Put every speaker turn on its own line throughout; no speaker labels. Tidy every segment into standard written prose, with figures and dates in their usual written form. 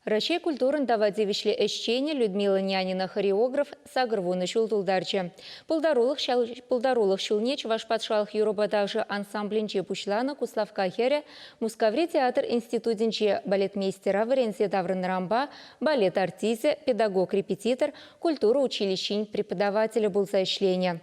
Раҫҫей культурӑн тава тивӗҫлӗ ӗҫченӗ Людмила Нянина хореограф 80 ҫул тултарчӗ. Пултарулӑх пултарулӑх ҫулне Чӑваш патшалӑх юрӑпа ташӑ ансамблӗнче пуҫланӑ Куславкка хӗрӗ Мускаври театр институтӗнче балетмейстера вӗренсе таврӑннӑранпа балет артисчӗ, педагог-репетитор, культура училищин преподавателӗ пулса ӗҫленӗ.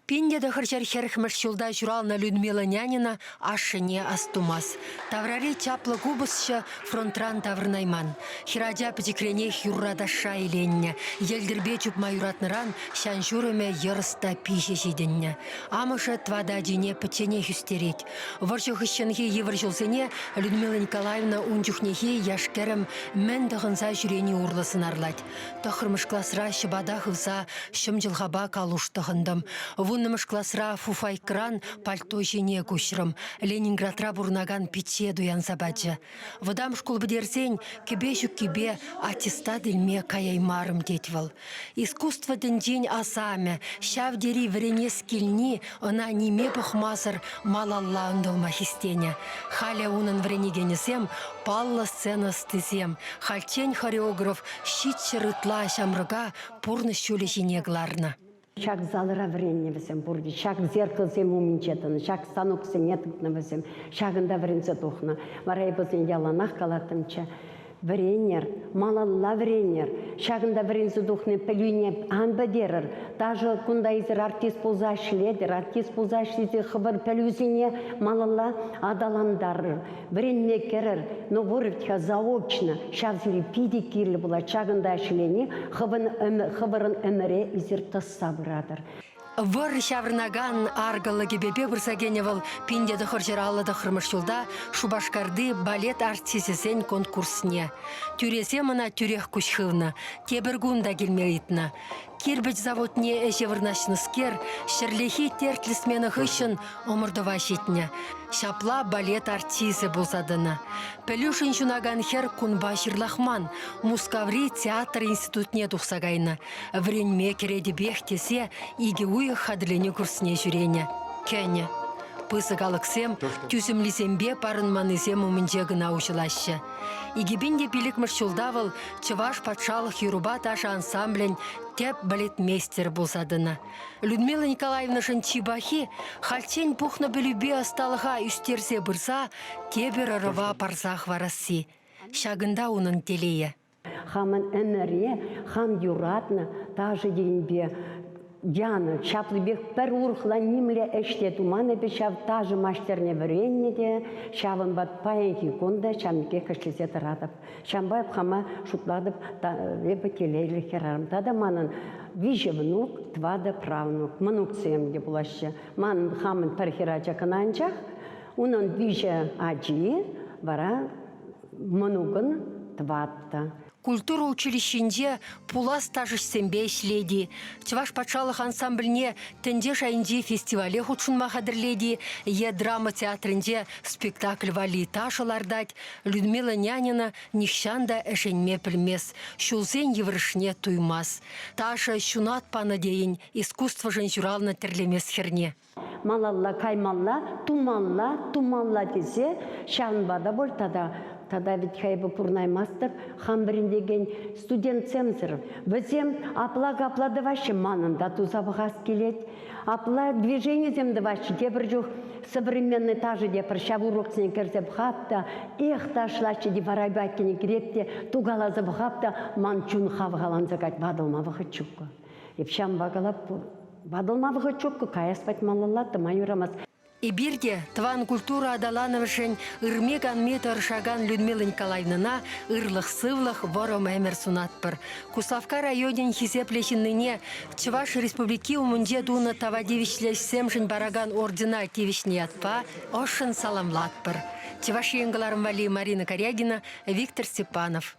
1940-мӗш ҫулта ҫуралнӑ Людмила Нянина ашшӗне астумасть. Таврари чаплӑ купӑсҫӑ фронтран таврӑнайман. Хӗрача пӗчӗкренех юрра-ташша иленнӗ. Йӗлтӗрпе чупма юратнӑран ҫан-ҫурӑмӗ йӑрӑс та пиҫӗ ҫитӗннӗ. Амӑшӗ тӑватӑ ачине пӗчченех ӳстерет. Вӑрҫӑ хыҫҫӑнхи йывӑр ҫулсене Людмила Николаевна ун чухнехи яш-кӗрӗм мӗн тӑхӑнса ҫӳрени урлӑ сӑнарлать. Тӑххӑрмӗш класра ҫӑпата хывса ҫӑм чӑлхапа калуш тӑхӑнтӑм. Вуннӑмӗш класра фуфайкӑран пальто ҫине куҫрӑм. Ленинградра пурӑнакан пичче туянса пачӗ. Вӑтам шкул пӗтерсен кӗпе ҫуккипе аттестат илме каяймарӑм, тет вӑл. Искусство тӗнчин асамӗ, ҫав тери вӗренес килни ӑна ниме пӑхмасӑр малалла ӑнтӑлма хистенӗ. Халӗ унӑн вӗренекенӗсем паллӑ сцена ӑстисем. Хальччен хореограф 700 ытла ҫамрӑка пурнӑҫ ҫулӗ ҫине кӑларнӑ.
Ҫак залра вӗреннӗ вӗсем пурте, ҫак зеркалсем умӗнче тӑнӑ, ҫак станоксене тытнӑ вӗсем, ҫакӑнта вӗренсе тухнӑ. Вара эпӗ вӗсене яланах калаттӑмччӗ, вӗренӗр, малалла вӗренӗр, ҫакӑнта вӗренсе тухнӑ пӗлӳне ан пӗтерӗр. Ташӑ кунта эсир артист пулса ӗҫлетӗр, артист пулса ӗҫлесе хӑвӑр пӗлӳсене малалла аталантарӑр, вӗренме кӗрӗр. Но вырӑт-ха заочно, ҫав сире питӗ кирлӗ пулать. Ҫакӑнта ӗҫлени хӑвӑн хӑвӑрӑн ӗмӗре эсир тӑсса пыратӑр.
Вӑр ҫаврӑнакан аркӑллӑ кӗпепе пырса кӗнӗ вӑл 1959 ҫулта Шупашкарти балет артисчӗсен конкурсне. Тӳресем ӑна тӳрех куҫ хывнӑ, тепӗр кун та килме ыйтнӑ. Кирпӗч заводне ӗҫе вырнаҫнӑскер ҫӗрлехи тертлӗ смена хыҫҫӑн ӑмӑртӑва ҫитнӗ. Ҫапла балет артисчӗ пулса тӑнӑ. Пӗлӳшӗн ҫунакан хӗр кунпа ҫырлахман, Мускаври театр институтне тухса кайнӑ. Вӗренме кӗретӗпех тесе икӗ уйӑх хатӗрленӳ курсне ҫӳренӗ. Кӗнӗ. Пысӑк алӑксем тӳсӗмлисемпе парӑнманнисем умӗнче кӑна уҫӑлаҫҫӗ. 2005-мӗш ҫулта вӑл Чӑваш патшалӑх юрӑпа ташӑ ансамблӗн тӗп балетмейстерӗ пулса тӑнӑ. Людмила Николаевнӑшӑн чи пахи хальччен пухнӑ пӗлӳпе ӑсталӑха ӳстерсе пырса тепӗр ӑрӑва парса хӑварасси. Ҫакӑнта унӑн телейӗ.
Хамӑн ӗмӗре хам юратнӑ ташӑ енпе янӑ. Ҫаплипех пӗр урӑхла нимле ӗҫ те туман эпӗ ҫав ташӑ маҫтӑрне вӗреннӗ те, ҫавӑнпа паянхи кун та ҫавӑн пекех ӗҫлесе тӑратӑп. Ҫавӑнпа эп хама шутлатӑп, эпӗ телейлӗ хӗрарӑм. Тата манӑн виҫӗ внук, тӑватӑ правнук, мӑнуксем те пулаҫҫӗ. Манӑн хамӑн пӗр хӗрача кӑна анчах, унӑн виҫӗ ачи вара мӑнукӑн тӑваттӑ.
Культура училищинче пулас ташӑҫсемпе ӗҫлет-и, Чӑваш патшалӑх ансамбльне тӗнче шайӗнчи фестивале хутшӑнма хатӗрлет-и е драма театрӗнче спектакль валли ташӑ лартать, Людмила Нянина нихҫан та ӗшенме пӗлмест, ҫулсен йывӑрӑшне туймасть. Ташӑ ҫунат панӑ тейӗн искусствӑшӑн ҫуралнӑ тӗрлемес хӗрне.
Малалла каймалла, тумалла, тумалла тесе ҫавӑнпа та пуль тата тата вӗт-ха эпӗ пурӑнаймастӑп хам вӗрентекен студентсемсӗр. Вӗсем апла-капла тӑваҫҫӗ, манӑн та туса пӑхас килет. Апла движенисем тӑваҫҫӗ. Тепӗр чух современный ташӑ тепӗр ҫав уроксене кӗрсе пӑхап та, эх ташлаҫҫӗ те варайбаккине кӗреп те тукаласа пӑхап та ман чун хавхаланса кать, ватӑлма вӑхӑт ҫуккӑ. Эп ҫавӑнпа калап, ватӑлма вӑхӑт ҫуккӑ, каяс пать малалла тӑма юрамасть.
Эпир те тӑван культура аталанӑвӗшӗн ырми-канми тӑрӑшакан Людмила Николаевнӑна ырлӑх-сывлӑх, вӑрӑм ӗмӗр сунатпӑр. Куславкка районӗн хисеплӗ ҫыннине Чӑваш Республики умӗнче тунӑ тава тивӗҫлӗ ӗҫсемшӗн паракан ордена тивӗҫнӗ ятпа ӑшшӑн саламлатпӑр. Чӑваш Ен кӑларӑм валли Марина Карягина, Виктор Степанов.